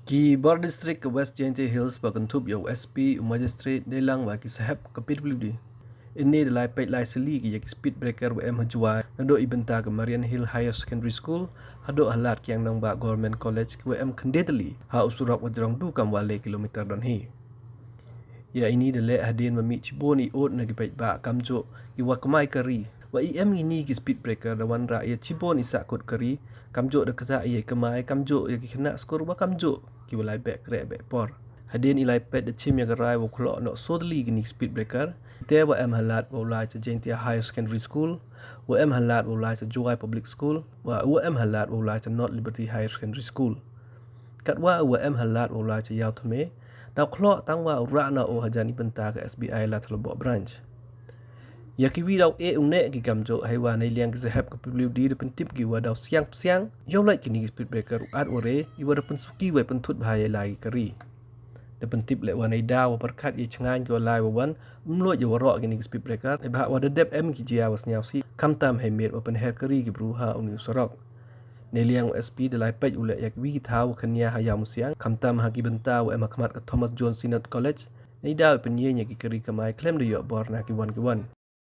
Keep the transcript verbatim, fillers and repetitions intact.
Ki bor district ka West Jaintia Hills wa kynthup ya u S P, u magistrate, deilang wa ki sahep ka P W D, ini da lai peit lai sylli ki ya ki speed breaker wa em ha Jowai nadooh i bynta ka Marian Hill Higher Secondary School hadooh ha Lad Kiang Nangbah Government College, ki wa em khynde tylli ha u surok wa jrong du kam wa le kilometer don hi. Ya ini da leh hadien wa mih chibun i ood na ki paidbah, kamjooh ki wa kmai kari. Wa i em ini ki speed breaker da wanrah ya chibun i sahkut kari, kamjooh da ktah ya i kmai, kamjooh ya ki khynnah skur, wa kamjooh ki wa lai beh kreh beh por. Hadien i lai peit da chim ya ka rai wow khloh noh soo tylli kini ki speed breaker, te wa em ha lad wow lai cha Jaintia Higher Secondary School, wa em ha lad wow lai cha Jowai Public School, wa wa em ha lad wow lai cha North Liberty Higher Secondary School. Katwa wa em ha lad wow lai cha Yaw Thymme, daw khloh tang wa u rah noh u hajan i bynta ka S B I Ladthadlaboh Branch. Ya ki wi daw e u neh ki kamjooh, hei wa neiliang ki sahep ka P W D da pyntip ki wa daw siang psiang yow lait kini ki speed breaker u at wa re, i wa da pynsuki wa i pynthut bha ya i lai ki kari. Da pyntip leh wa neida wa pyrkhat ya i chngaiñ ki wa lai wa wan, ym lood ya waroh kini ki speed breaker neibhah wa da dep em ki jia wa sniawsih, khamtam hei miet wa pynher kari ki bru ha uni u surok. Neiliang u S P da lai peit u leh ya ki wi ki thaw wa khania ha Yawmusiang, khamtam ha ki bynta wa em ha khmat ka Thomas Jones Synod College, neida wa pynyieñ ya ki kari kmai khlem da yoh bor na ki wan ki wan.